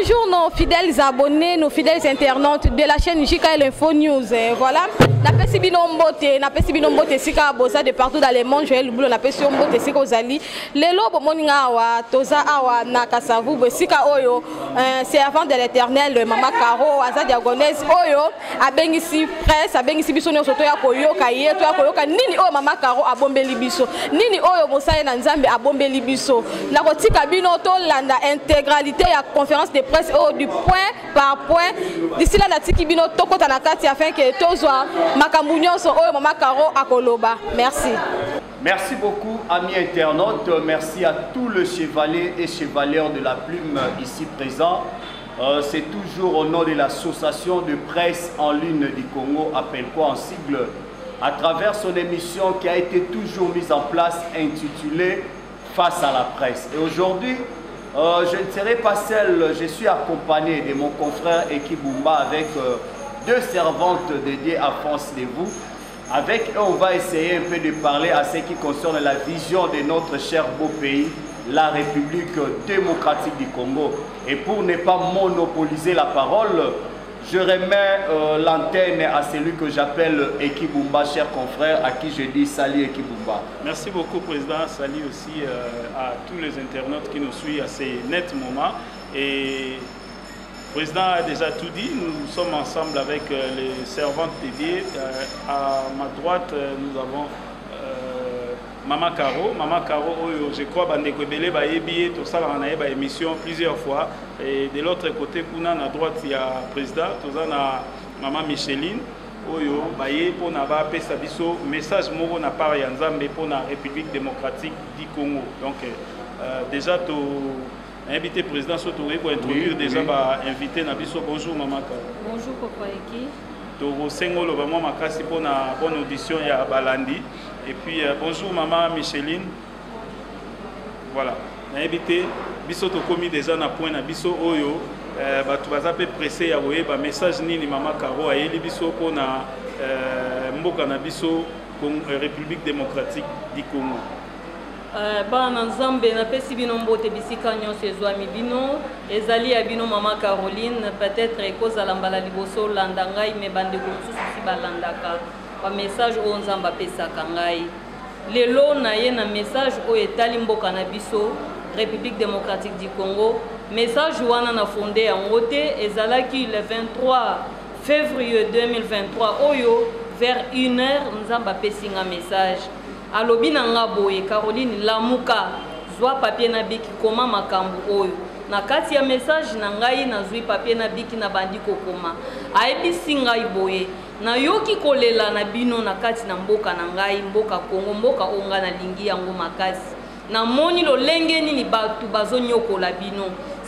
Bonjour nos fidèles abonnés, nos fidèles internautes de la chaîne JKL Info News. Et voilà, napesi bino mbote, napesi bino mbote sika boza de partout dans le monde, Joël Bulo napesi yo mbote sika ozali. Lelo bomoni nga awa, toza awa na Kasavubu sika oyo, euh, servant de l'Éternel Mama Caro, aza diagonese oyo abengisi presse, abengisi biso nyonso toya koyoka ye, toya koyoka nini oyo Mama Caro abombeli biso, nini oyo mosali na Nzambe abombeli biso. Nakotika bino tolanda intégralité ya conférence de presse oyo du point par point. D'ici là natiki bino tokota na kati afin que tozwa makambo nyonso oyo Mama Caro akoloba. Merci. Merci beaucoup, amis internautes. Merci à tous les chevaliers et chevalières de la plume ici présents. Euh, c'est toujours au nom de l'association de presse en ligne du Congo, appelle quoi en sigle, à travers son émission qui a été toujours mise en place, intitulée Face à la presse. Et aujourd'hui, euh, je ne serai pas seul, je suis accompagné de mon confrère Eki Bumba avec euh, deux servantes dédiées à France vous. Avec eux, on va essayer un peu de parler à ce qui concerne la vision de notre cher beau pays, la République démocratique du Congo. Et pour ne pas monopoliser la parole, je remets euh, l'antenne à celui que j'appelle Eki Bumba, cher confrère, à qui je dis salut Eki Bumba. Merci beaucoup, Président. Salut aussi euh, à tous les internautes qui nous suivent à ces nets moments. Et le président a déjà tout dit. Nous sommes ensemble avec euh, les servantes dédiées. À ma droite, nous avons Mama Caro. Mama Caro, oyo, je crois, bandeko ebele bayebi ye, tosalaka na ye ba émission plusieurs fois. Et de l'autre côté, kuna na droite, il y a président, toza na Mama Micheline. oyo baye mpona bapesa biso message moko na part ya Nzambe mpona République démocratique du Congo. Donc euh, déjà to nayebi te, président, so tokoki kointroduire déjà bainvité na biso. Bonjour, Mama Caro. Bonjour, Papa Eki. Tokosenga oloba mwa makasi mpona bonne audition ya balandi. Et puis euh, bonjour, Mama Micheline. Voilà, nayebi te, biso tokomi déjà na point na biso oyo euh, bato baza mpe pressé ya koyeba message nini Mama Caro ayeli biso mpona euh, mboka na biso République démocratique du Congo. Bana na Nzambe, napesi bino mbote bisika nyonso ezwami bino. Ezali ya bino Mama Caroline. Peut-être ekozala mbala liboso olanda ngai, me bandeko mosusu si balandaka bamessage oyo Nzambe apesaka ngai. Lelo na ye na message oyo etali mboka na biso, République démocratique du Congo. Message wana na fonde yango te, ezalaki le 23 février 2023 oyo, vers 1 heure, Nzambe apesi nga message. Alobi na nga boye: "Caroline, lamuka, zwa papier na biki, koma makambo oyo." Na kati ya message na ngai, nazwi papier na biki, na bandi kokoma. Ayebisi ngai boye: "Nayoki kolela na bino na kati na mboka na ngai, mboka Kongo, mboka oyo ngai nalingi yango makasi. Namoni lolenge nini bato bazonyokola bino.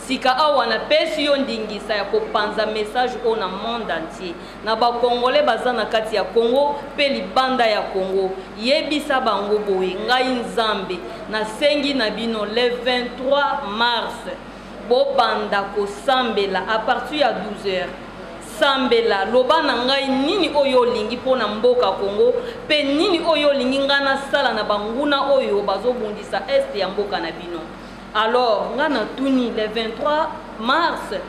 Sika awa napesi yo ndingisa ya kopanza message oyo na monde entier, na bakongole baza na kati ya Kongo mpe libanda ya Kongo. Yebisa bango boye: ngai Nzambe nasengi na bino, le 23 mars bobanda kosambela à partir ya 12 heures. Sambela, loba na ngai nini oyo olingi mpo na mboka Kongo mpe nini oyo olingi ngai nasala na banguna oyo bazobundisa est ya mboka na bino." Alors ngai natuni: "Le 23 mars,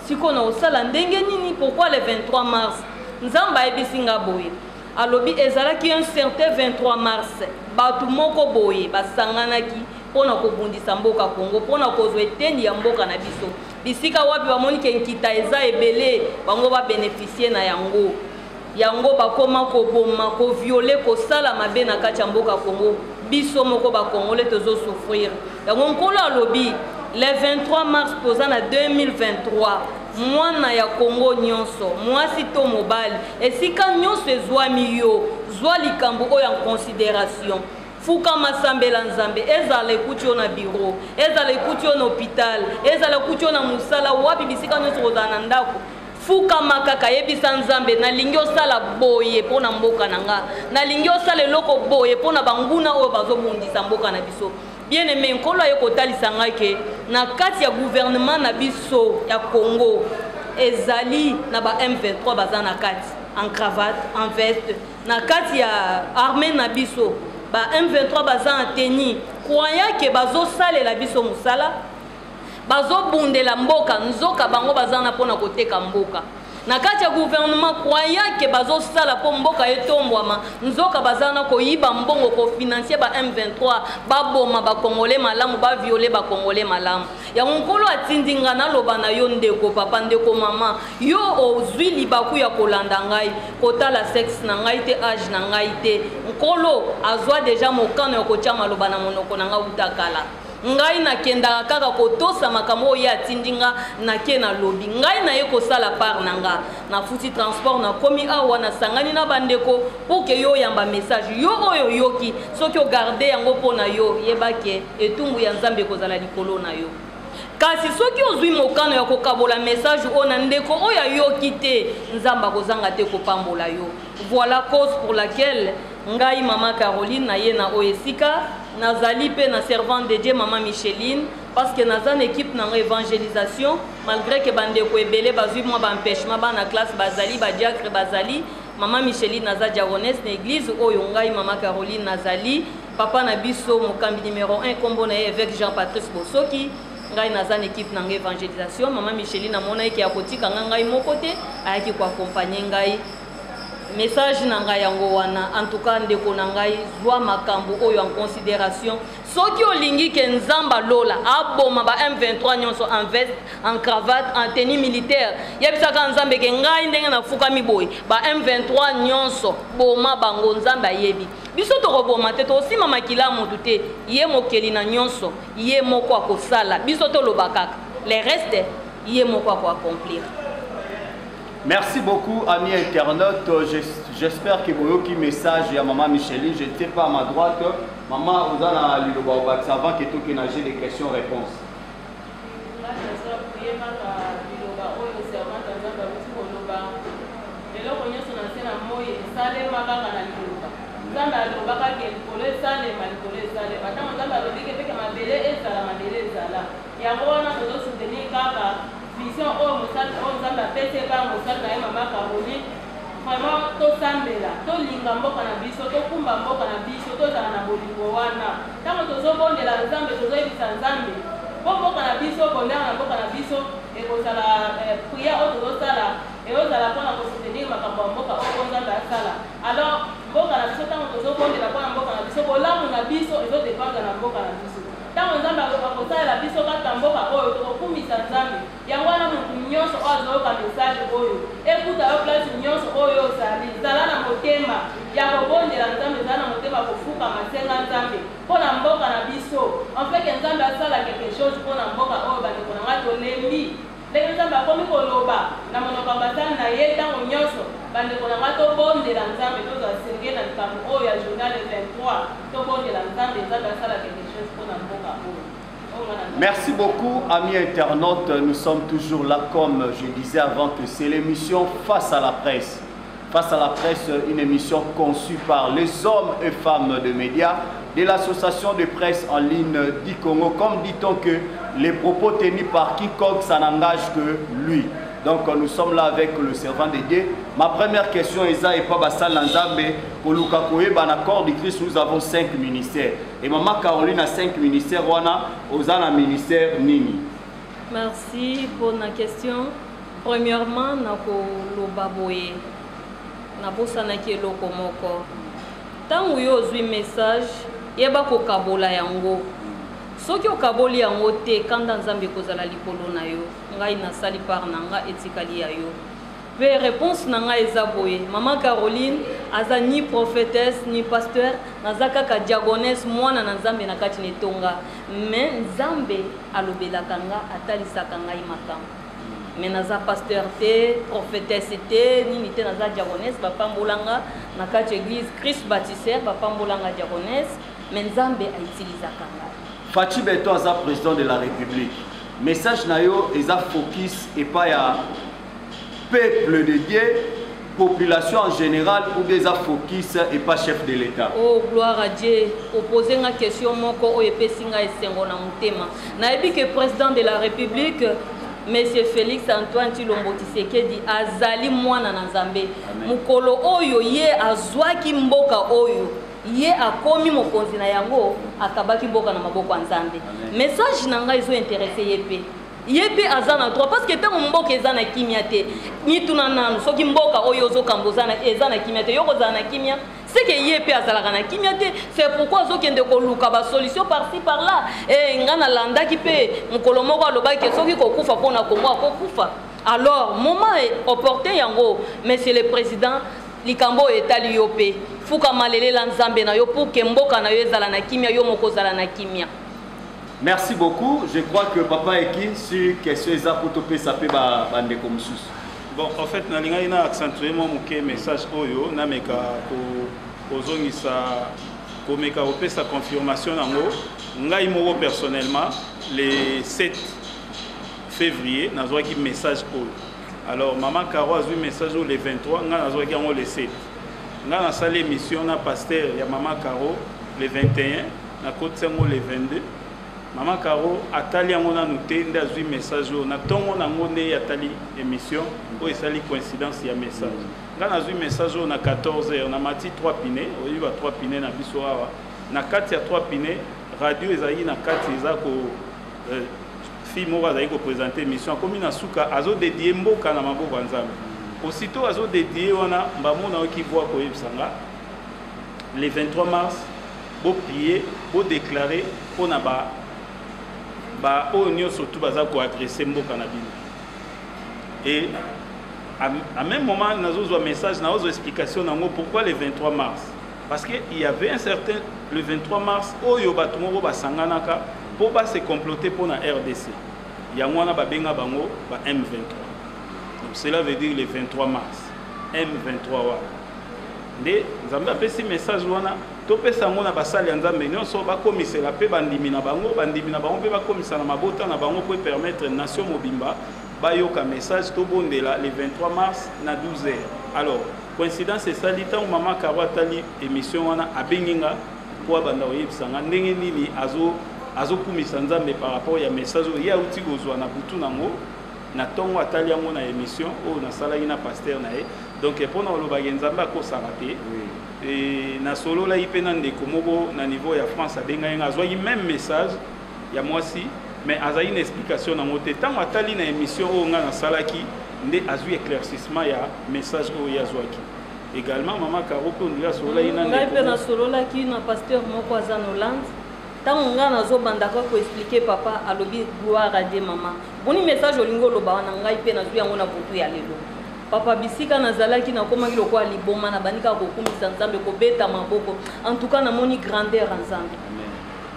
sikoyo na kosala ndenge nini? Pourquoi le 23 mars?" Nzambe ayebisi nga boye, alobi ezalaki un certain 23 mars, bato moko boye basanganaki mpona kobundisa mboka Kongo, mpona kozwa eteni ya mboka na biso. Bisika wapi bamoni ke nkita eza ebele, bango babénéficie na yango. Yango bakoma koboma, kovioler, kosala mabe na kati ya mboka Kongo. Biso moko bakongole tozosouffrir yango. Nkolo alobi le 23 mars, toza na 2023, mwana ya Kongo nyonso, mwasi to mobali, esika nyonso ezwami yo, zwa likambo oyo en considération. Fukama, sambela Nzambe. Ezala ekuti yo na bureau, ezala ekuti yo na hôpital, ezala ekuti yo na mosala wapi, bisika nyonso kozala na ndako, fukama kaka, yebisa Nzambe: "Nalingi osala boye mpo na mboka na nga, nalingi osala eloko boye mpo na banguna oyo bazobundisa mboka na biso." Bien aimé, Nkolo aye kotalisa ngai ke na kati ya gouvernement na biso ya Congo ezali na ba M23 baza na kati, en cravate, en veste. Na kati ya armée na biso, ba M23 baza en tenue, croyant ke bazosalela biso mosala. Bazobundela mboka, nzoka bango baza na mpona koteka mboka. Na kati ya gouvernement, croyant ke bazosala mpo mboka etombwama, nzoka baza na koyiba mbongo, kofinancie ba M23, baboma bakongole malamu, baviole bakongole malamu. Yango Nkolo atindi nga naloba na yo, ndeko papa, ndeko mama, yo ozwi libaku ya kolanda ngai, kotala sexe na ngai te, age na ngai te. Nkolo azwa deja mokano ya kotia maloba na monoko na ngai uta kala. Ngai nakendaka kaka kotosa makambo oyo ye atindi nga, nake nalobi. Ngai naye kosala part na nga, nafuti transport, nakomi awa, nasangani na bandeko pour ke yo oyamba message. Yo oyo oyoki, soki ogarde yango mpo na yo, yeba ke etumbu ya Nzambe ekozala likolo na yo. Kasi soki ozwi mokano ya kokabola message oyo na ndeko oyo ayoki te, Nzambe akozanga te kopambola yo. Voilà cause pour laquelle ngai mama Caroline naye na oyo esika nazali mpe na servante de Dieu mama Micheline, parce que naza na équipe na ngai évangélisation, malgré que bandeko ebele bazwi mwa baempêchement, bana classe bazali, badiacre bazali. Mama Micheline naza diaconesse na église oyo ngai mama Caroline nazali. Papa na biso mokambi numéro 1, kombo na ye évêque Jean Patrice Bosoki. Ngai naza na équipe na ngai évangélisation. Mama Micheline amonaki ya kotika nga ngai moko te, ayaki koaccompagne ngai. Message na ngai yango wana. En tout cas, ndeko na ngai, zwa makambo oyo en considération. Soki olingi ke Nzambe alola aboma ba M23 nyonso en veste, en cravate, en tenue militaire, yebisaka Nzambe ke ngai ndenge nafukami boye, ba M23 nyonso boma bango. Nzambe ayebi biso tokoboma te, tokosima makila ya motu te. Ye mokeli na nyonso, ye moko akosala. Biso toloba kaka, le reste ye moko akoaccomplir. Merci beaucoup, amis internautes. J'espère que vous message à maman Micheline. Je ne sais pas à ma droite. Maman, vous avez liloba obakisa avant que tu aies des questions-réponses. Eloko nyonso na nse na moi esalema kaka na liloba. Nzambe alobaka ke likolo esalema, likolo esalema. Ntango Nzambe alobi ke peke mabele ezala, mabele ezala. Yango wana tozosoutenir kaka vision oyo mosali oyo Nzambe apesi epai ya mosali na ye mama Caroline. Vraiment tosambela, tolinga mboka na biso, tokumba mboka na biso, tozala na bolingo wana. Ntango tozobondela Nzambe, tozoyebisa Nzambe mpo mboka na biso, bonheur na mboka na biso ekozala. Prière oyo tozosala eozala mpona kosoutenir makambo ya mboka oyo mpo Nzambe asala. Alors mboka na biso, ntango tozobondela mpona mboka na biso, bolamu na biso ezodépendre na mboka na biso. Ntango Nzambe akosalela biso kaka mboka oyo, tokokumisa Nzambe. Yango wana motu nyonso oyo azoyoka message oyo, ekuta yo place nyonso oyo ozali, zala na motema ya kobondela Nzambe, zala na motema kofukama, senga Nzambe mpo na mboka na biso, en fait ke Nzambe asala quelque chose mpo na mboka oyo. Bandeko na ngai, tolembi ndenge Nzambe akomi koloba na monoko ya basali na ye ntango nyonso. Bandeko na ngai, tobondela Nzambe, tozwa sérieux na likambo oyo ya journal 23. Tobondela Nzambe, Nzambe asala quelque chose mpo na mboka oyo. Merci beaucoup, amis internautes. Nous sommes toujours là, comme je disais avant, que c'est l'émission Face à la presse. Face à la presse, une émission conçue par les hommes et femmes de médias de l'association de presse en ligne du Congo. Comme dit-on que les propos tenus par quiconque, ça n'engage que lui. Donc nous sommes là avec le servant de Dieu. Ma première question est ça, et pas basali Nzambe, koluka koyeba na corps du Christ, nous avons 5 ministères. Et maman Caroline a 5 ministères, wana oza na ministère nini? Merci pour la question. Premièrement, nakoloba boye, nabosanaki eloko moko. Ntango yo ozwi message, yeba kokabola yango. Soki okaboli yango te, kanda Nzambe ekozala likolo na yo. Ngai nasali part na nga, etikali ya yo. Mpe réponse na ngai eza boye: mama Caroline aza ni prophétesse ni pasteur, naza kaka diagonesse, mwana na Nzambe na kati na etonga. Mais Nzambe alobelaka nga, atalisaka ngai makambo. Mais naza pasteur te, prophétesse te, nini te, naza diagonesse. Bapambolanga na kati église Christ Bâtisseur, bapambolanga diagonesse, mais Nzambe autilisaka ngai. Fatshi Béton aza président de la République. Message na yo eza focus epai ya peuple de Dieu, population en général, ou bien eza focus epa chef de l'État? Oh, gloire à Dieu! Opose nga question moko oyo epesi nga esengo na motema. Nayebi ke président de la République, monsieur Félix Antoine Tshilombo Tshisekedi, azali mwana na Nzambe. Mokolo oyo ye azwaki mboka oyo, ye akomi mokonzi na yango, akabaki mboka na maboko ya Nzambe. Message na ngai ezointeresse ye mpe. Ye mpe aza na droit, parce que ntango mboka eza na kimia te, mituna nanu, soki mboka oyo ozokamba eza na kimia te, yo kozala na kimia? C'est que ye mpe azalaka na kimia te. C'est pourquoi azokende koluka basolution par-ci par-là. E nga nalandaki mpe mokolo moko alobaki soki kokufa mpo na Kongo, akokufa. Alors moment opportun yango, monsieur le président, likambo oyo etali yo mpe, fukama, lelela Nzambe na yo pour que mboka na yo ezala na kimia, yo moko ozala na kimia. Merci beaucoup. Je crois que papa Eki, sur question eza po topesa mpe bandeko mosusu. Bon, en fait, nalingaki na accentuer mwa moke message oyo, nameka kozongisa, komeka kopesa confirmation nango. Ngai moko personnellement, le 7 février nazwaki message oyo. Alors mama Caro azwi message oyo le 23, ngai nazwaki yango le 7. Ngai nasali émission na pasteur ya mama Caro le 21, nakotisi yango le 22. Mama Caro atali yango nanu te, nde azwi message oyo na ntongo nango, nde ye atali émission oyo. Esali coïncidence ya message. Ngai nazwi message oyo na 14 heures, na mati 3 pine, oyebi ba 3 pine na biso awa. Na kati ya 3 pine, radio ezalaki na kati, eza ko fille moko azali koprésente émission, akomi na suka, azodédier mboka na maboko ya Nzambe. Aussitôt azodédier wana, mbamo nayoki voix koyebisa nga: le 23 mars, boprier, bodéclarer mpona ba ba oyo nyonso tu baza koagresser mboka na bino. Et à même moment nazozwa message, nazozwa explication nango, pourquoi le 23 mars? Parce que il y avait un certain le 23 mars oyo bato moko basanganaka mpo base comploter mpona RDC. Yango wana babenga bango ba M23. Donc cela veut dire le 23 mars, M23 wana nde Nzambe apesi message wana. Topesa yango na basali ya Nzambe nyonso, bakomisela mpe bandimi na bango, bandimi na bango mpe bakomisa na mabota na bango, mpo epermettre nation mobimba bayoka message. Tobondela le 23 mars na 12 heures. Alors coïncidence esali, ntango mama Caro atali émission wana, abengi nga mpo abanda koyebisa nga ndenge nini azokumisa Nzambe par rapport ya message oyo ye auti kozwa na butu nango, na ntongo atali yango na émission oyo nasalaki na pasteur na ye. Donc mpona olobaki, Nzambe akosaka te. Nasololaki mpe na ndeko moko na niveau ya France, abengai nga, azwaki même message ya mwasi, mais azalaki na explication nango te. Ntango atali na émission oyo ngai nasalaki, nde azwi éclaircissement ya message oyo ye azwaki. Également mama Caro mpe ondiri asololaki na Ngai mpe nasololaki na pasteur moko aza na Hollande. Ntango ngai nazobandaka koexpliquer, papa alobi: "Gloire à Dieu, mama, boni message olingi oloba wana, ngai mpe nazwi yango na butu ya lelo." Papa, bisika nazalaki, nakomaki lokola liboma, nabandi kaka kokumisa Nzambe, kobeta maboko. En tout cas namoni grandeur ya Nzambe.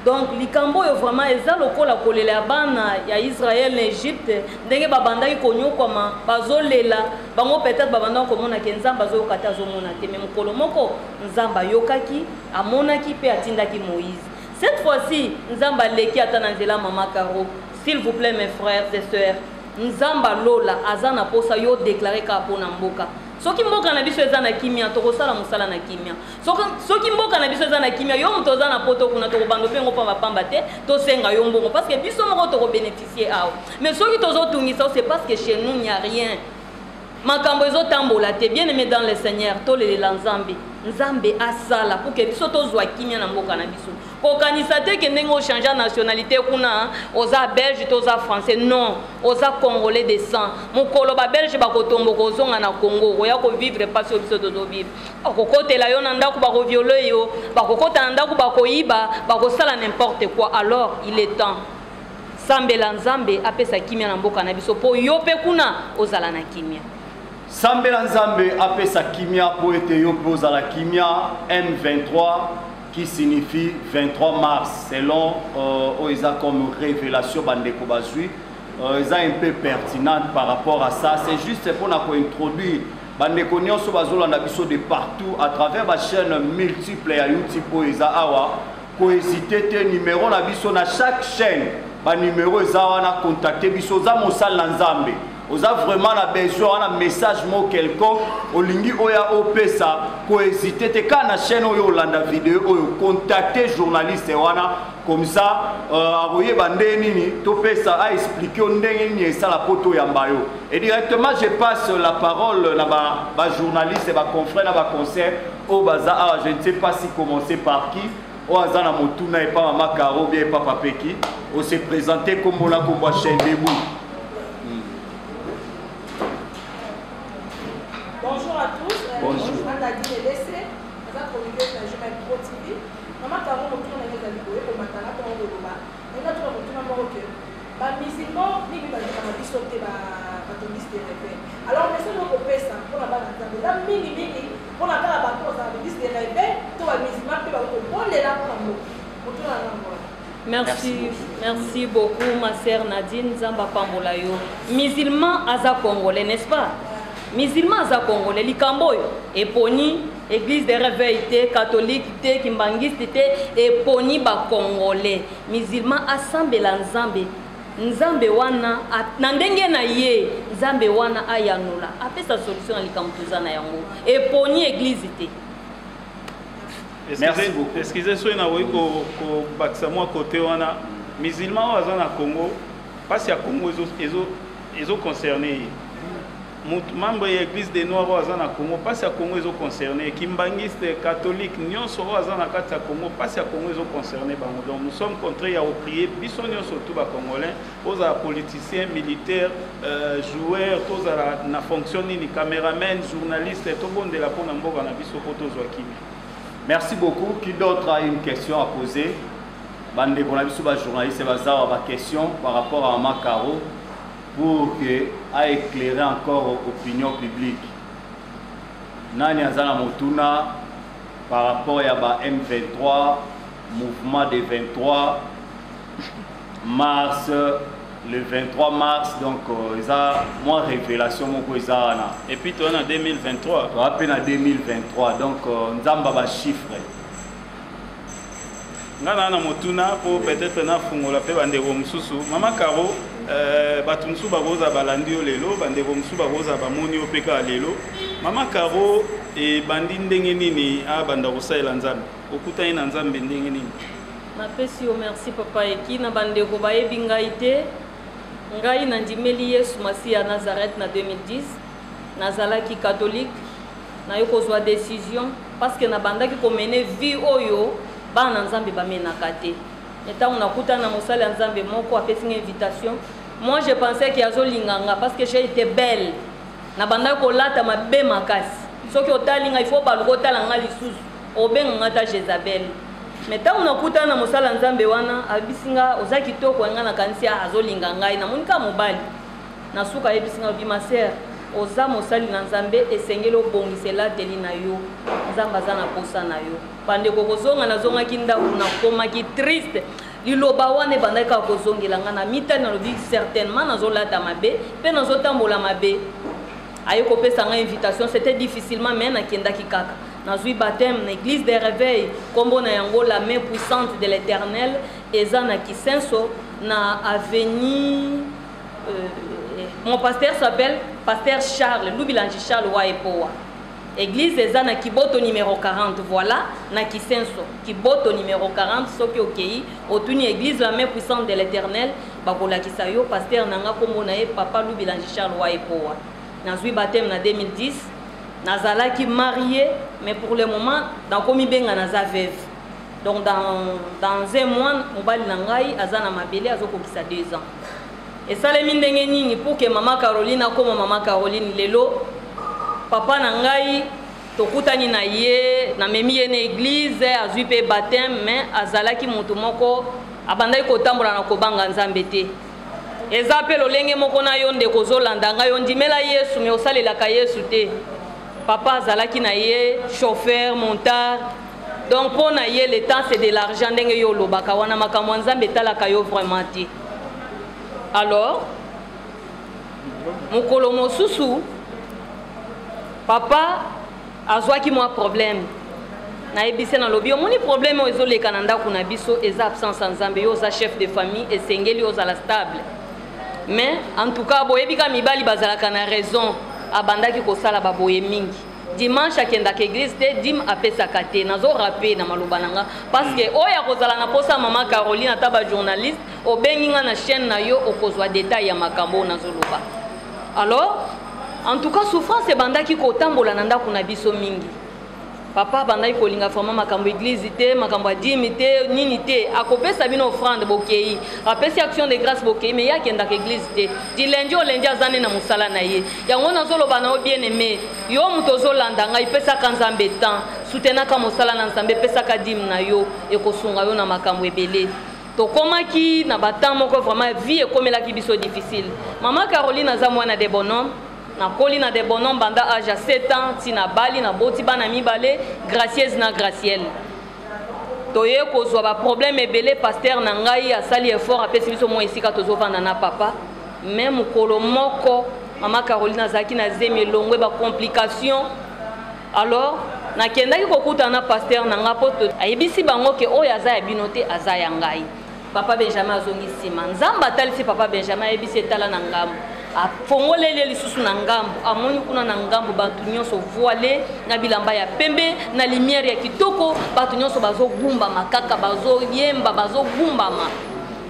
Donc likambo oyo vraiment eza lokola kolela ya bana ya Israel na Egypte, ndenge babandaki konyokwama, bazolela bango. Peut-être babandaki komona ke Nzambe azoyoka te, azomona te, mais mokolo moko Nzambe ayokaki, amonaki mpe atindaki Moïse. Cette fois-ci Nzambe aleki ata na nzela mama Caro. S'il vous plaît, mes frères et sœurs, Nzambe alola aza na posa yo déclare kaka mpo na mboka. Soki mboka na biso eza na kimia, tokosala mosala na kimia. Soki mboka na biso eza na kimia, yo moto oza na poto kuna, tokobanda mpe ngo pambapamba te, tosenga yo mbongo, parce que biso moko tokobénéficie awa. Mais soki tozotungisa, c'est parce que chez nous n'y a rien, makambo ezotambola te. Bien aimé dans le Seigneur, tolelela Nzambe, Nzambe asala pour que biso tozwa kimia na mboka na biso. Kokanisa te ke ndenge ochange nationalité kuna, oza Belge to oza Français. Non, oza Congolais de sang. Mokolo Babelge bakotomboka, ozonga na Congo, okoya kovivre mpasi oyo biso tozovivre. Bakokotela yo na ndako, bakovioler yo, bakokota na ndako, bakoyiba, bakosala n'importe quoi. Alors il est temps, sambela Nzambe apesa kimia na mboka na biso, mpo yo mpe kuna ozala na kimia. Sambela Nzambe apesa kimia mpo ete yo mpe ozala kimia. M23 qui signifie 23 mars, selon oyo eza comme révélation bandeko bazwi, eza un peu pertinente par rapport à ça. C'est juste mpona kointroduire bandeko nyonso bazolanda biso de partout à travers bachaîne multiple ya YouTube oyo eza awa. Kohésiter te, numéro na biso na chaque chaîne, banuméro eza wana, contacte biso. Oza mosali na Nzambe, oza vraiment na besoin wana, message moko quelconque olingi oya opesa, kohésiter te. Kaka na chaîne oyo olanda video oyo, contacte journaliste wana, comme ça akoyeba ndenge nini topesa, aexpliquer yo ndenge nini esala mpo toyamba yo. Et directement je passe la parole na bajournaliste, ba baconfrère na baconcert oyo baza awa. Je ne sais pas si commencer par qui. Oyo aza na motuna epa mama Caro, bien epa Papeki, ose présente, kombo na kombo ya chaîne Debout. moko ke bamusulman mingi bandimaka biso te, batondisi de réveil. Alors message moko kopesa mpona bana Nzambe eza mingimingi mpona kaka bato bazala église de réveil to bamusulman mpe bakobondela mpona mboka. Motuna na ngambo wana. Merci, merci beaucoup, ma sœur Nadine. Nzambe apambola yo. Musulman aza congolais, n'est-ce pas? Musulman aza congolais. Likambo oyo eponi église de réveil te, catholique te, kimbangiste te, eponi bacongolais. Musulman asambela Nzambe, Nzambe wana na ndenge na ye, Nzambe wana ayanola, apesa solution na likambo toza na yango. Eponi église te. Merci beaucoup. Excusez, soki nakoki kobakisa mwa kote wana, musulman oyo aza na Congo, mpasi ya Congo ezoconcerne ye. Motu membre ya église des noirs oyo aza na Congo, mpasi ya Congo ezoconcerne ye. Kimbangiste, catholique nyonso oyo aza na kati ya Congo, mpasi ya Congo ezoconcerne bango. Donc nous sommes contraints ya koprier biso nyonso, tu bacongolais, ozala politicien, militaire, joueur, tozala na fonction nini, caméraman, journaliste, tobondela mpona mboka na biso mpo tozwa kimia. Merci beaucoup. Qui d'autre a une question à poser? Bandeko na biso bajournaliste bazawa baquestion par rapport à Mama Caro pour que a éclairer encore opinion publique. Nani aza na motuna par rapport ya ba M23, mouvement des 23 mars, le 23 mars? Donc eza mwa révélation moko eza wana. Et puis toza na 2023. Toza mpe na 2023, donc Nzambe bachiffre. Nga na motuna mpo peut-être nafungola mpe bandeko mosusu. Mama Caro, bato mosusu bakozala balandi yo lelo, bandeko mosusu bakozala bamoni yo mpe kaka lelo. Mama Caro ebandi ndenge nini abanda kosalela Nzambe? Okutani na Nzambe ndenge nini? Napesi yo merci, papa Eki. Na bandeko bayebi ngai te, ngai nandimeli Yesu Masiya ya Nazareth na 2010. Nazalaki catholique, naye kozwa décision parce que nabandaki komene vie oyo bana na Nzambe bamenaka te. Ntango nakutana na mosali ya Nzambe moko, apesi nga invitation. Moi, je pensais ke azolinga nga parce que j'ai été belle. Nabandaki kolata mabe makasi. Soki otali nga, il faut baluka otala nga lisusu, obenga nga ta Jézabel. Mais ntango nakutana na mosala ya Nzambe wana, ayebisi nga: "Oza kitoko." Nga nakanisi azolinga ngai, namoni kaka mobali. Na suka ayebisi nga, alobi: "Ma sœur, oza mosali na Nzambe, esengeli obongisa elateli na yo, Nzambe aza na posa na yo." Bandeko, kozonga nazongaki ndako, nakomaki triste. Liloba wana ebandaki kaka kozongela nga na mitani. Nalobi: "Certainement nazolata mabe mpe nazotambola mabe." Aye kopesa ngai invitation, c'était difficilement, mais nakendaki kaka. Nazwi baptême na église de réveil, nkombo na yango La Main Puissante de l'Éternel. Eza na Kisenso, na avenue. Mon pasteur s'appelle pasteur Charles Lubilanji, Charles Waepoa. Église eza na Kiboto numéro 40. Voilà, na Kisenso, Kiboto numéro 40. Soki okei, otuni église La Main Puissante de l'Éternel, bakolakisa yo pasteur na nga. Nkombo na ye papa Lubilanji Charles Waepoa. Nazwi baptême na 2010. Nazalaki marié, mais pour le moment nakomi benga naza veuve. Donc dans un mois, mobali na ngai aza na mabele, azokokisa 2 ans. Esalemi ndenge nini pour que mama Caroline akóma mama Caroline lelo? Papa na ngai, tokutani na ye, namemi ye na église, azwi mpe baptême, mais azalaki moto moko abandaki kotambola na kobanga Nzambe te. Eza mpe lolenge moko na yo, ndeko ozolanda ngai, ondimela Yesu mais osalelaka Yesu te. Papa azalaki na ye chauffeur motard, donc mpo na ye le temps, c'est de l'argent. Ndenge yo olobaka wana, makambo ya Nzambe etalaka yo vraiment te. Alors mokolo mosusu, papa azwaki mwa problème. Nayebisi, nalobi: "Omoni problème oyo ezoleka na ndako na biso, eza absence ya Nzambe. Yo oza chef de famille, esengeli ozala stable." Mais en tout cas, boyebi ka mibali bazalaka na raison. Abandaki kosala baboye mingi. Dimanche akendaka église te, dîme apesaka te. Nazorape na maloba na nga parce que oyo akozala na posa ya mama Caroline, ata bajournaliste obengi nga na chaîne na yo, okozwa détail ya makambo oyo nazoloba. Alors en tout cas, souffrance ebandaki kotambola na ndako na biso mingi. Papa abandaki kolinga vraiment makambo église te, makambo ya dîme te, nini te. Akopesa bino offrande, bokei, apesi action de grâce, bokei, mais ye akendaka église te. Di lundi au lundi aza nde na mosala na ye. Yango nazoloba na yo, bien aimé, yo moto ozolanda ngai, pesaka Nzambe temps, soutenaka mosala na Nzambe, epesaka dîme na yo, ekosunga yo na makambo ebele. Tokomaki na batemps moko vraiment vie ekomelaki biso difficile. Mama Caroline aza mwana de bonhomme. Nakoli na de bonhomme banda age ya 7 ans ti nabali, naboti bana mibale, Gracieuse na Gracielle. Toye kozwa ba problème ebele, pasteur na ngai asali effort apesi biso mwa esika tozovanda na papa. Mais mokolo moko mama Caroline azalaki na zemi elongwe ba complications. Alors nakendaki kokutana na pasteur na ngai mpo ayebisi bango ke oyo aza ya bino te, aza ya ngai. Papa Benjamin azongi nsima, Nzambe atalisi papa Benjamin, ayebisi etala na ngambo, afongoleli ye lisusu na ngambo, amoni kuna na ngambo bato nyonso voile na bilamba ya pembe na lumière ya kitoko, bato nyonso bazogumbama kaka, bazoyemba, bazogumbama.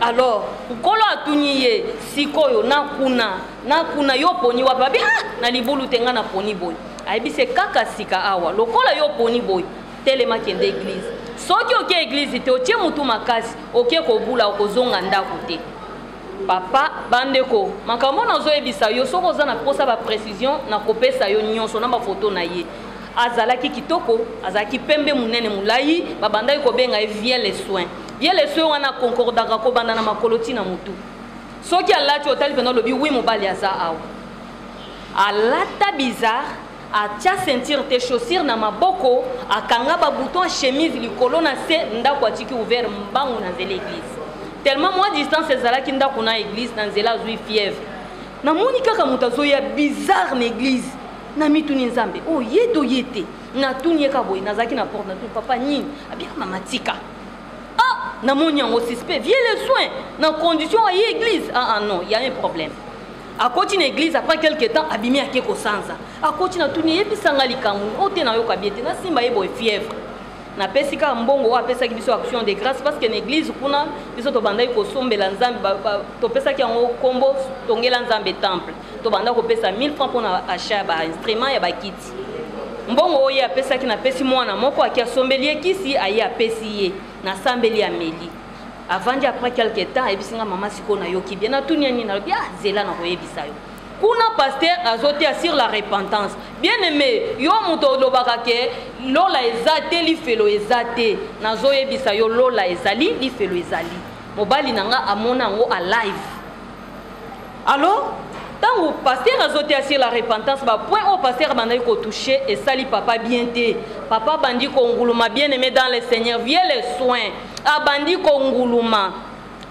Alors Nkolo atuni ye, sikoyo na kuna na kuna yo poni wapi? Abi ah, na libulu te, nga na poni boye. Ayebisi kaka sika awa, lokola yo poni boye, telema kende église. Soki oke église te, otie mutu makasi, oke kobula, okozonga ndako te. Papa, bandeko, makambo nazoyebisa yo, soki oza na posa ba précision, nakopesa yo nyonso na ba photo na ye. Azalaki kitoko, azalaki pembe munene molai, babandaki kobenga ye vieux les soins. Vieux les soins wana concordaka kobanda na makolo ti na mutu. Soki alati otali pena olobi oui mobali aza awa. Alata bizarre, atia ceinture te, chaussure na maboko, akanga ba bouton ya chemise likolo na se, ndako atiki ouvert mbangu na nzela église. Tellement moi distance ezalaki ndako na église, na nzela azui fièvre. Namoni kaka moto azoya bizarre na église. Na mituni Nzambe, oh ye to ye te. Natuni ye ka boye, nazalaki na porte, natuni papa nini? Abia mama tika. Ah, namoni yango suspect, viens les soins na condition aye église. Ah ah non, il y a un problème. Akoti na église après quelque temps abimi ake kosanza. Akoti na tuni yebisanga likambo oyo te nayoka bien te, nasimba ye boye fièvre. Napesi kaka mbongo oyo apesaki biso action de grâce parce que na église kuna biso tobandaki kosombela Nzambe, topesaki yango kombo tongela Nzambe temple. Tobanda kopesa 1000 francs mpona achat ya ba instrument ya bakiti. Mbongo oyo ye apesaki napesi mwana moko aki asombeli ye kisi, aye apesi ye, nasambeli ameli. Avandi après quelque temps ayebisi nga mama sikoyo nayoki bien, natuni ye nini, nalobi ah zela nakoyebisa yo. Kuna pasteur azoteya sur la repentance. Bien aimé, yo moto olobaka ke lola eza te, lifelo eza te, nazoyebisa yo lola ezali, lifelo ezali. Mobali na nga amona yango a live. Alors tango pasteur azoteya sur la repentance, ba point oyo pasteur abandaki kotouche esali papa bien te. Papa abandi konguluma, bien aimé dans le Seigneur, vieux les soins, abandi konguluma.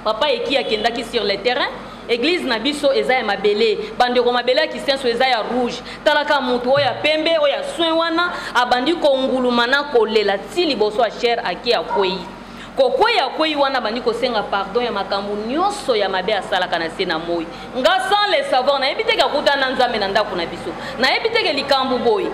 Papa eki akendaki sur le terrain. Église na biso eza ya mabele, bandeko mabele ya Kisenso eza ya rouge. Talaka mutu oyo ya pembe oyo ya soin wana abandi konguluma na kolela ti liboso ya chair ake akwei. Kokwei akwei wana abandi kosenga pardon ya makambo nyonso ya mabe asalaka na se na moi. Nga sans le savoir nayebi te ke akutana na Nzambe na ndako na biso. Nayebi te ke likambo boye.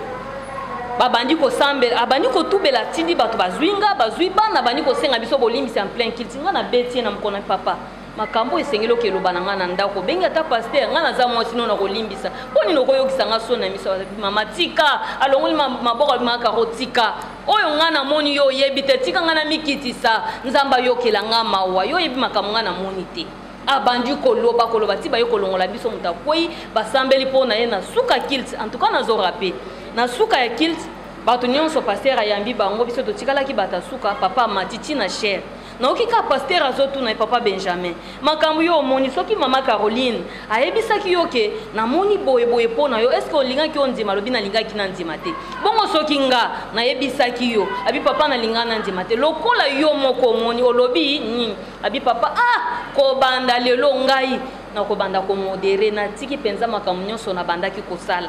Babandi kosambela, abandi kotubela, atindi bato bazwi nga, bazwi bana, abandi kosenga biso bolimbisi en plein culte. Nga na beti ye na mokona papa. Makambo esengeli okeloba na nga na ndako, bengi ata pasteur, nga naza mwasi no na kolimbisa. Mpo nini okoyokisa nga soni na miso? Mama tika, alongoli maboko abimaka karo tika. Oyo nga namoni yo oyebi te, tika nga na mikitisa, Nzambe ayokela nga mawa, yo oyebi makambo nga namoni te. Abandi koloba koloba ti baye kolongola biso, moto akwei, basambeli mpo na ye na suka culte. En tout cas nazo rappeler, na suka ya culte bato nyonso pasteur ayambi bango, biso totikalaki bato ya suka. Papa amati ti na chaire. Nayoki kaka pasteur azotuna ye papa Benjamin, makambo yo omoni soki mama Caroline ayebisaki yo ke namoni boye boye mpo na yo, est-ce que olingaki ondima? Alobi nalingaki nandima te. Bongo soki nga nayebisaki yo, abi papa nalinga nandima te, lokola yo moko omoni olobi nini? Abi papa ah, kobanda lelo ngai nakobanda komodere, natiki mpenza makambo nyonso nabandaki kosala.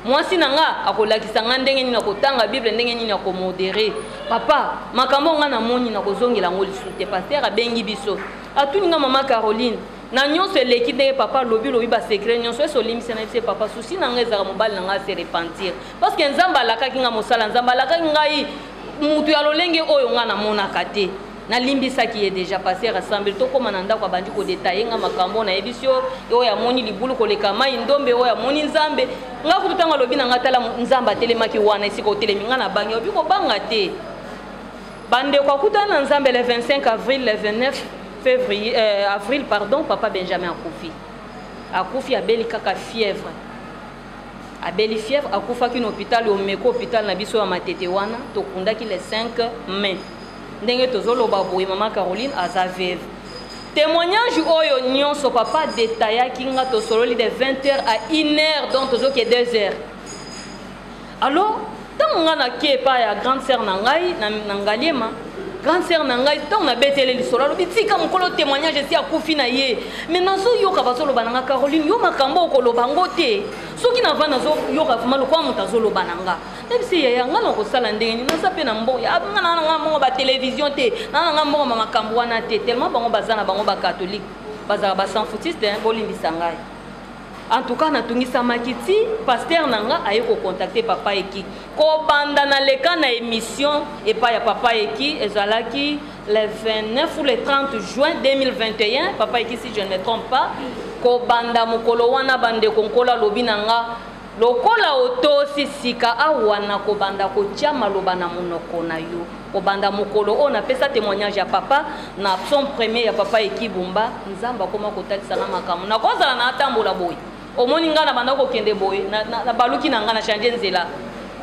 Mwasi na nga akolakisa nga ndenge nini nakotanga Bible, ndenge nini nakomodere. Papa, makambo nga namoni nakozongela yango lisusu te. Pasteur abengi biso, atuni nga mama Caroline, na nyonso eleki ndenge papa alobi lobi ba secret nyonso, ese olimbisa na biso papa, souci na nga ezalaka mobali na nga se repentir. Parce que Nzambe alakaki nga mosala, Nzambe alakaki ngai mutu ya lolenge oyo nga namonaka te. Nalimbisaki ye déjà, pasteur asambeli, tokóma na ndako abandi kodetaye nga makambo nayebisi yo, oyo amoni libulu koleka mai ndombe, oyo amoni Nzambe. Nga kutu ntango alobi na nga tala Nzambe atelemaki wana esika otelemi, nga nabangi, obi kobanga te. Bandeko akutana na Nzambe le 25 avril, le 29 février, avril pardon, papa Benjamin akufi. Akufi abeli kaka fièvre. Abeli fièvre, akufaki na hôpital Omeko, hôpital na biso ya Matete wana, tokundaki le 5 mai. Ndenge tozoloba boye mama Caroline aza veuve. Témoignage oyo nyonso papa détaillaki nga tosololi de 20h à 1h donc tozoke 2h. Alors ntango nga nake epai ya grande sœur na ngai na, na Ngaliema, grande sœur na ngai ntango nabetele lisolo alobi tika mokolo témoignage esi akufi na ye, mais nazoyoka bazoloba na nga Caroline, yo makambo okoloba yango te, soki nava nazoyoka vraimen lokola moto azoloba na nga. Nayebisi yaya nga nakosala ndenge nini, naza mpe na mbongo nga na nga mbongo ba télévision te, na nga mbongo ma makambo wana te, tellement bango baza na bango ba catholique, bazalaka ba sans foutiste, bolimbisa ngai. En tout cas natungisamaki ti pasteur na nga aye kocontacte papa Eki. Kobanda na leka na émission epai ya papa Eki ezalaki le 29 ou le 30 juin 2021, papa Eki si je ne me trompe pas. Kobanda mokolo wana bandeko nkolo alobi na nga lokola otosi sika awa na kobanda kotia maloba na monoko na yo. Kobanda mokolo oyo napesa témoignage ya papa na psaume premier ya papa Eki Bumba, Nzambe akoma kotalisa nga makambo. Nakozala na atambola boye, omoni nga na banda kokende boye, na baluki na nga na changer nzela.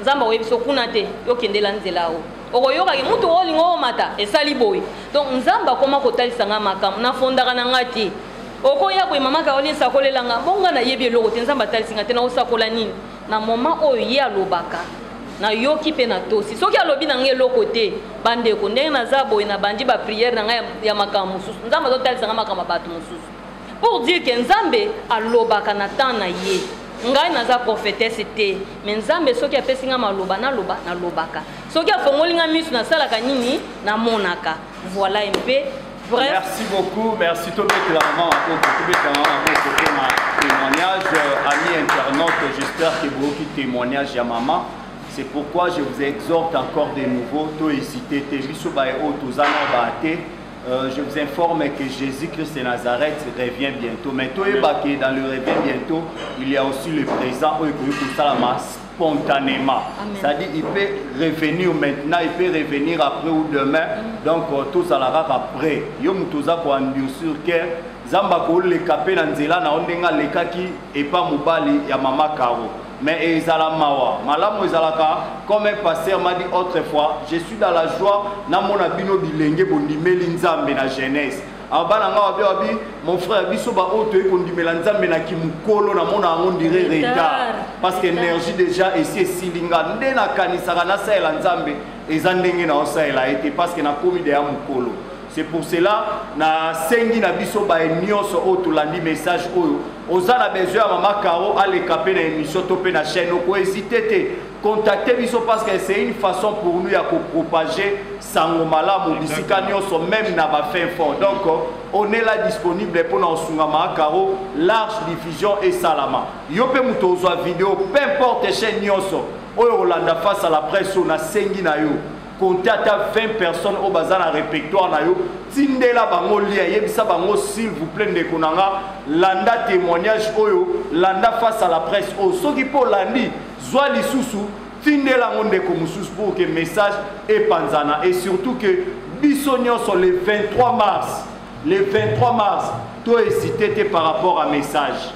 Nzambe akoyebi so kuna te, yo kendela nzela oyo. Okoyokaki mutu oyo olingo omata esali boye. Donc Nzambe akoma kotalisa nga makambo, nafondaka na nga te. Okoya boye mama Caroline sakolela nga, bongo nga nayebi eloko te, Nzambe atalisi nga te, nakosakola nini? Na moment oyo ye alobaka, nayoki mpe natosi. Soki alobi na ngai eloko te, bandeko, ndenge naza boye nabandi ba prière na ngai ya makambo mosusu, Nzambe azotalisa ngai makambo ya bato mosusu. Pour dire que Nzambe alobaka na temps na ye. Ngai naza prophétesse te, mais Nzambe soki apesi ngai maloba naloba, nalobaka. Soki afongoli ngai misu nasalaka nini, namonaka. Voilà un peu. Bref. Merci beaucoup, merci Tobé Clara, Tobé Clara, témoignage, amis internautes, j'espère que vous avez témoignage à maman. C'est pourquoi je vous exhorte encore de nouveau, to hésiter, te biso ba e tozana ba te. Je vous informe que Jésus-Christ de Nazareth revient bientôt. Mais to yeba que dans le revient bientôt, il y a aussi le présent oyo ekoki kosalama spontanément. C'est-à-dire il peut revenir maintenant, il peut revenir après ou demain. Donc tout ça la après. Yo mutu oza ko endurcir cœur, Nzambe akoleka pe na nzela na yo ndenge alekaki epa mobali ya mama Caro. Mais ezala mawa. Malamu ezalaka comme un pasteur m'a dit autrefois, je suis dans la joie namona bino bilenge bondimeli Nzambe na jeunesse. Alors bana nga wabi wabi mon frère biso ba oyo toyei kondimela Nzambe na kimukolo namona yango ndire retard parce que énergie déjà esi esili nga nde nakanisaka nasalela Nzambe eza ndenge na osalela ye te parce que nakomi deya mokolo. C'est pour cela na sengi na biso ba nyonso oyo tolandi message oyo oza na besoin ya mama Caro aleka pe na émission to pe na chaîne, oko hésiter te, contacter biso parce que c'est une façon pour nous ya ko propager sango malamu bisika nyonso même na ba fin fond. Donc on est là disponible pour na osunga mama Caro, large diffusion et salama. Yo pe muto ozwa vidéo peu importe chaîne nyonso oyo olanda face à la presse na sengi na yo compter ata 20 personnes oyo baza na répertoire na yo, tindela bango lien, yebisa bango s'il vous plaît ndeko na nga landa témoignage oyo, landa face à la presse oyo, soki po landi zwa lisusu tindela ngo ndeko mosusu pour que message epanzana. Et surtout que biso nyonso le 23 mars, le 23 mars to hésiter te par rapport à message.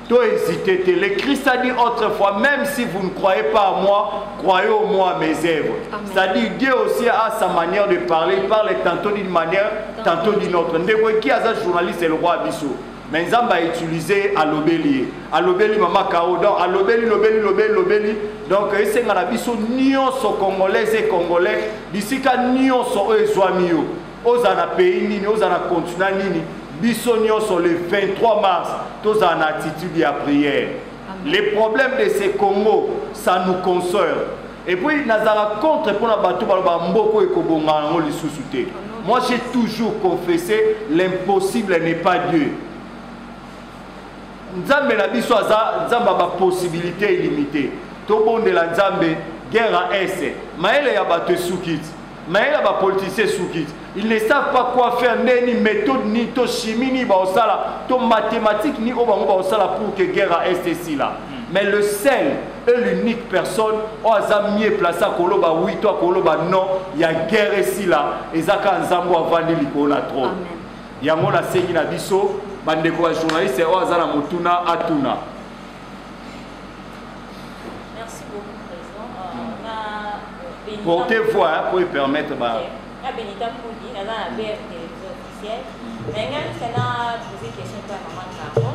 To hésiter te. Le Christ a dit autrefois, même si vous ne croyez pas à moi, croyez au moins à mes œuvres. C'est-à-dire Dieu aussi a sa manière de parler, il parle tantôt d'une manière, tantôt d'une autre. Ndeko qui a journaliste c'est le roi Biso. Mais Nzambe a utilisé alobeli, alobeli mama Kao, donc alobeli, lobeli, lobeli, lobeli. Donc esenga na biso nyonso congolais et congolais, bisika nyonso oyo ezwami yo. Oza na pays nini, oza na continent nini, biso nyonso le 23 mars toza na attitude ya prière. Les problèmes de ces Congo, ça nous concerne. Et puis nazala contre pour na bato baloba mboko ekobonga yango lisusu te. Moi j'ai toujours confessé, l'impossible n'est pas Dieu. Nzambe na biso aza Nzambe ba possibilité illimitée. Tobondela Nzambe guerre à est. Maele ya bato esukiti. Maele ya ba politiciens esukiti. Ils ne savent pas quoi faire, ni méthode, ni to chimie, ni baosala, to mathématique, ni obango baosala pour que guerre à est ici là. Mais le seul et l'unique personne, oyo aza mieux placé à koloba oui, to koloba non, il y a guerre ici là, ezaka nzambo avandi likolo na trône. Yango na sengi na biso, bandeko ya journaliste oyo aza na motuna atuna. Merci beaucoup, Président. Na Portez voix, hein, pour permettre, bah. Na Benita Koudi, naza na BF Télévision officielle. L'essentiel. Mais ngai juste na poser question epai ya mama Caro.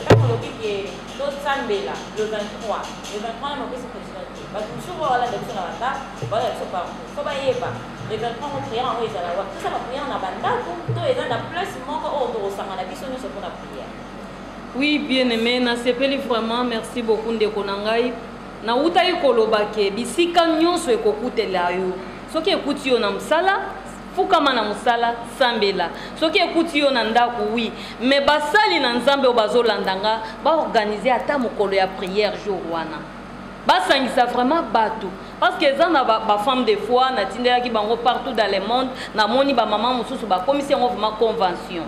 Ntango olobi ke tosambela le 23, le 23 wana opesi précision te. Bato mosusu oyo balanda biso na bandako, balanda biso partout. Fo bayeba le 23 yango prière yango ezala wapi? Tosala prière na bandako to eza na place moko oyo tokosangana biso nyonso mpona prière? Oui, bien aimé, nasepeli vraiment, merci beaucoup ndeko na ngai. Nawutaki koloba ke bisika nyonso ekokutela yo. Soki ekuti yo na mosala, fukama na mosala, sambela. Soki ekuti yo na ndako, oui. Mais basali na Nzambe oyo bazolanda nga, ba organiser ata mokolo ya prière jour wana. Basangisa vraiment bato. Parce que eza na ba, ba femme de foi, natindelaki bango partout dans le monde, namoni ba mama mosusu bakomisi yango vraiment convention.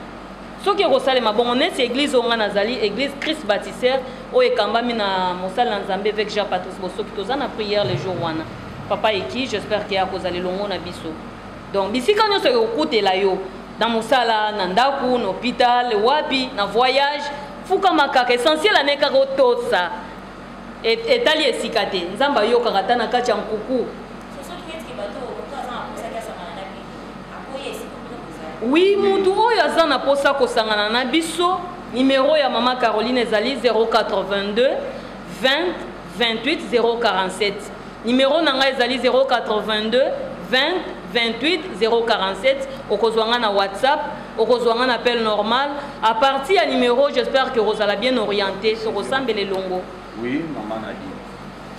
Soki ekosalema bongo neti eglise oyo ngai nazali, eglise Christ Bâtisseur oyo ekambami na mosali na Nzambe évêque Jean Patrice Bosoki, toza na prière le jour wana. Papa Eki, j'espère que akozala elongo na biso. Donc bisika nyonso ekokutela yo na mosala, na ndako, na hôpital, wapi, na voyage, fukama kaka, essentiel ane kaka otosa. Etali esika te, Nzambe ayokaka ata na kati ya nkuku. Oui, mutu oyo aza na posa kosangana na biso, numero ya mama Caroline ezali 082 20 28 047. Numero na ngai ezali 082 20 28 047. Okozwa nga na WhatsApp, okozwa nga na appel normal. À partir ya numero, j'espère que okozala bien orienté, tokosambela elongo. Oui, mama Nadine.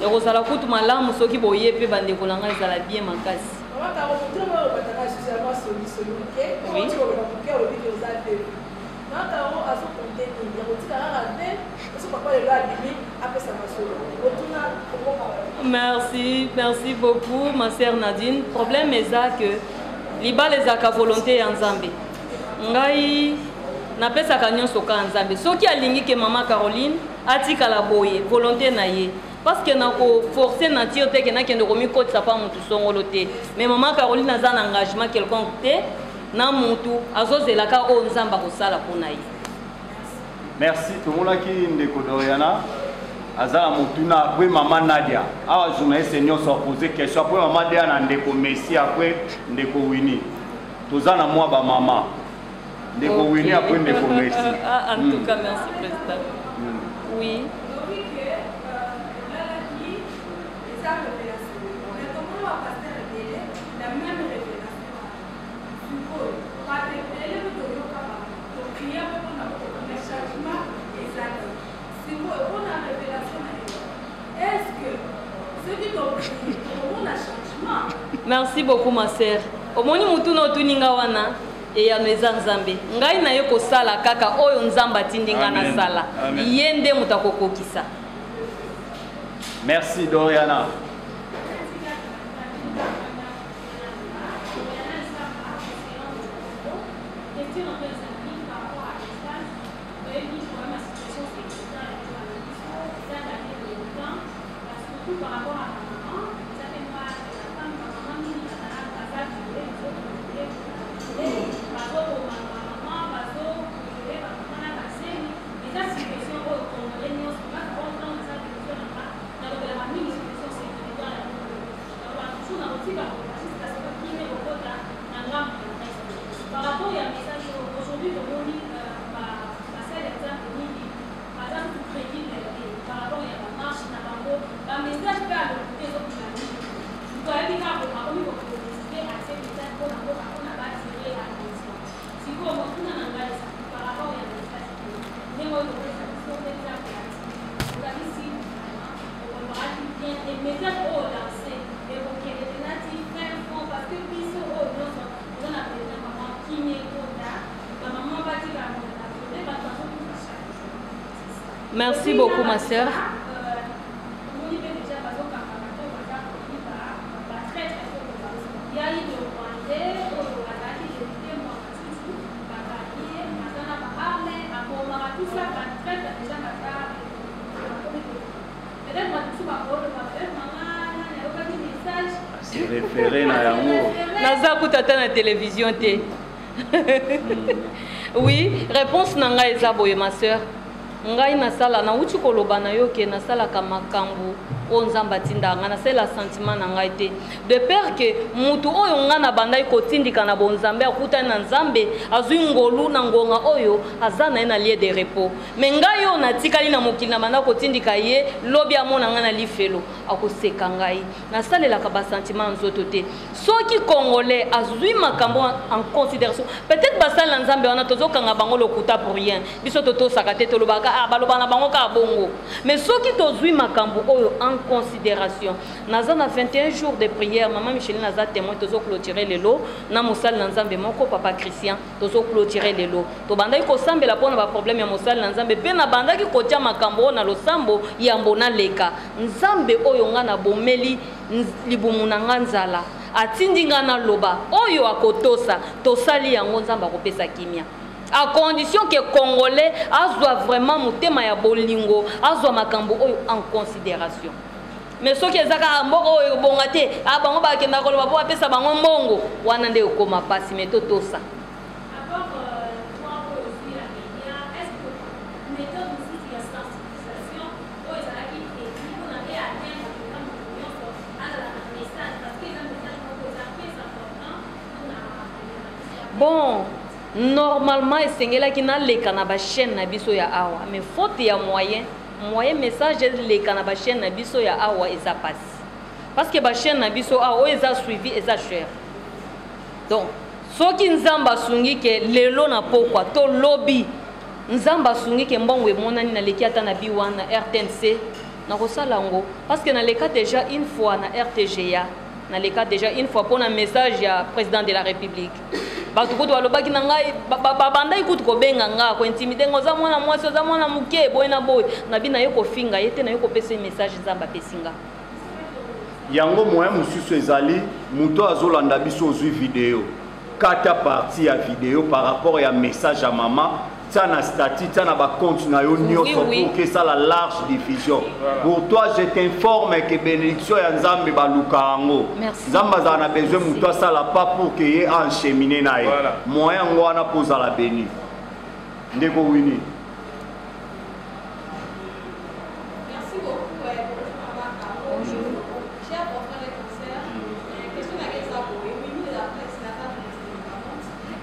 Ekozala kutu malamu soki boye mpe bandeko na ngai, ezala bien makasi. Mama Caro, motu oyo obataka lisusu ya mwa solisoli moke. Oui. Oti koloba moke, olobi ke oza te. Mama Caro azokonte nini ya kotika kaka te soki papa lelo abimi apesa masolo otuna okoka? Merci, merci beaucoup, ma sœur Nadine. Problème eza que libala ezalaka volonté ya Nzambe. Ngai napesaka nyonso kaka Nzambe. Soki alingi ke mama Caroline atikala boye, volonté na ye. Parce que nako forcer nature te ke nakende komikotisa pa mutu songolo te. Mais mama Caroline aza na engagement quelconque te na mutu, azozelaka oyo Nzambe akosala mpona ye. Merci. Tomonaki ndeko Doriana aza na motuna, après mama Nadia. Awa journaliste nyonso apose question, après mama Nadia na ndeko Messi, après ndeko Winnie. Toza na mwa bamama. Ndeko Winnie, après ndeko Messi. Ah, en tout cas, merci président. Oui. Olobi ke olalaki, eza révélation, mais tomona bapasteur ebele la même révélation wana. Sikoyo bato ebele mpe toyoka bango, tokria mpe mpona kokoma changement eza te. Sikoyo mpona révélation na yo, est ce que soki toprie tokomona changement? Merci beaucoup, ma sœur. Omoni mutuna otuni nga wana, eyano eza Nzambe. Ngai naye kosala kaka oyo Nzambe atindi nga Amen. nasala. Amen. Ye nde moto akokokisa. Merci Doriana. Question un peu ezali par rapport à l'espace. Toyebi problème ya situation sécuritaire ya mboka na biso eza date de longtemps, surtout par rapport à bamama. Eza mpe mwa la femme, bamama mingi bazala baza viole, bazoviole, bazoboma bamama, bazoviole bamama na bazemi. Eza situation oyo congolais nyonso nga eza question na nga, nalobelaka mingi situation sécuritaire ya mboka. Nalobaka toujours na kotika koloba jusqu'à ce que kimia ekokota na ngambo ya reste. Par rapport ya message oyo aujourd'hui tomoni, basali ya Nzambe mingi baza kutu crédible te par rapport ya bamarche na bango, bamessage mpe ya lokuta ezokima mingi. Moto ayebi kaka akomi kopublicité, atie message mpona mboka mpona baatire attention. Sikoyo motuna na ngai ezali par rapport ya message oyo, ndenge oyo kopesa biso nde Nzambe atindi, ozalisi vraiment okomparaki bien te message oyo lance ekokende mpena ti fin fond, parce que biso oyo nyonso toza na besoin vraiment kimia ekota, bamama batikala kozala viole, bato bazokufa chaque jour. Merci beaucoup, ma sœur. Omoni mpe déjà bazokanga bato baza koyiba, batraître. Yai de Rwandais oyo azalaki député Mwangachuchu, bakangi ye, aza na baarme, abomaka, tout ça. Batraître déjà baza bakomi, peut-être bato mosusu bakoloba, peut-être mama nani ayokaki message. Se référé na yango. Naza kuta ata na télévision te. Oui, réponse na ngai eza boye, ma sœur. Ngai nasala, nauti koloba na yo ke nasalaka makambo. Oyo Nzambe atindaka ngai, nasalela sentiment na ngai te. De peur que mutu oyo ngai nabandaki kotindika na bonzambe akutani na Nzambe, azwi ngolu na ngonga oyo aza na ye na lieu de repos. Mais ngai oyo natikali na mokili nabanda kotindika ye, lobi amona ngai na lifelo, akoseka ngai. Nasalelaka ba sentiment ya nzoto te. Soki congolais azwi makambo en considération, peut-être basali na Nzambe wana tozokanga bango lokuta pour rien. Biso totosaka te, tolobaka ah, baloba na bango kaka bongo. Mais soki tozwi makambo oyo en considération, naza na 21 jours de prière, maman Micheline aza témoin, tozo clôturer lelo na mosali na Nzambe moko papa Christian, tozo clôturer lelo. Tobandaki kosambela mpona ba problème ya mosali na Nzambe, mpe nabandaki kotia makambo oyo na losambo yambo naleka. Nzambe oyo nga nabomeli libumu na nga nzala, atindi nga naloba oyo akotosa, tosali yango, Nzambe akopesa kimia. À condition que Congolais azwa vraiment motema ya bolingo, azwa makambo oyo en considération. Mais soki eza kaka mboka oyo ebonga te, ah, bango bakenda koloba mpo bapesa bango mbongo, wana nde ekoma pasi, mais totosa. Bon, normalement esengelaki naleka na ba chaîne na biso ya awa, mais faute ya moyen, moyen message eleka na ba chaîne na biso ya awa eza pasi, parce que ba chaîne na biso awa oyo eza suivi eza cher. Donc soki Nzambe asungi ke lelo na pokwa to lobi Nzambe asungi ke mbongo emonani, naleki ata na B1 na RTNC, nakosala yango, parce que naleka déjà une fois na RTGA, naleka déjà une fois mpona message ya président de la République. Bato kutu balobaki na ngai, babandaki kutu kobenga nga, kointimide nga, oza mwana mwasi, oza mwana moke, boye na boye. Nabi naye kofinga ye te, naye kopesa ye message Nzambe apesi nga. Yango moyen mosusu ezali, moto azolanda biso ozwi video, kata partie ya video par rapport ya message ya mama, tia na statut, tia na bacompte na yo nyonso pour que esala large diffusion. Voilà. Pour toi, je t'informe que bénédiction ya Nzambe baluka yango. Merci. Nzambe azala na besoin moto asala pas pour que ye enchemine na ye. Voilà. Moyen yango wana mpo ozala béni. Ndeko Winnie. Merci beaucoup, bonjour Maman Caro. Bonjour. Chers confrères et consoeurs, question na ngai eza boye, Winnie de la presse, naza ministre de la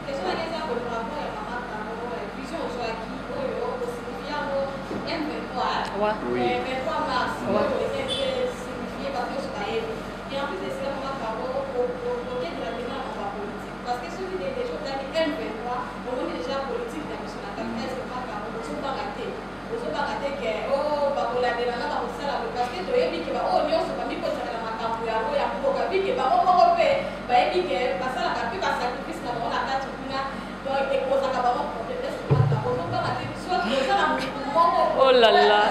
Question na ngai eza boye par rapport ya Maman Caro, vision ozwaki oyo osignifie yango M23, Ouais. Oui. 23 mars, Ouais. oyo eza mpe signifie bato nyonso bayebi. Et en plus de cela, Maman Caro, oke directement na makambo ya politique. Parce que soki déjà otali M23, omoni déjà politique na biso na kati. Est-ce que Maman Caro, ozobanga te? Ozobanga te ke oh, bakolandela nga, bakosala boye? Parce que toyebi ke baoyo nyonso bamikotisaka na makambo yango ya mboka, bike bango moko mpe bayebi ke basalaka mpe basacrifice na bango na kati kuna, donc ekozaka bango problème. Est-ce que Maman Caro, ozobanga te? Soit oza na motu moko. Oh là là.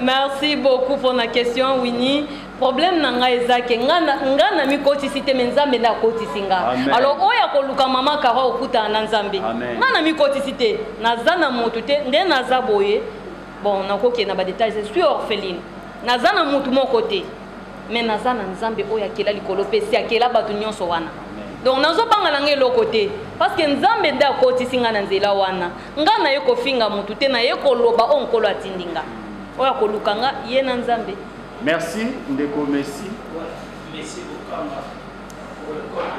Merci beaucoup pour la question, Winnie. Problème na ngai eza ke nga na mikotisi te, mais Nzambe nde akotisi nga. Amen. Alors oyo akoluka Mama Caro okutana na Nzambe. Amen. Nga na mikotisi te, naza na motu te, nde naza boye. Bon, nakokende na ba détails, je suis orpheline. Naza na motu moko te, mais naza na Nzambe oyo akela likolo pe si akela bato nyonso wana. Donc nazobanga na ngai eloko te, parce que Nzambe nde akotisi nga na nzela wana. Nga naye kofinga motu te, naye koloba oyo Nkolo atindi nga. Oyo akoluka nga, ye na Nzambe. Merci Ndeko Messi. Voilà. Messi Bokamba pour le compte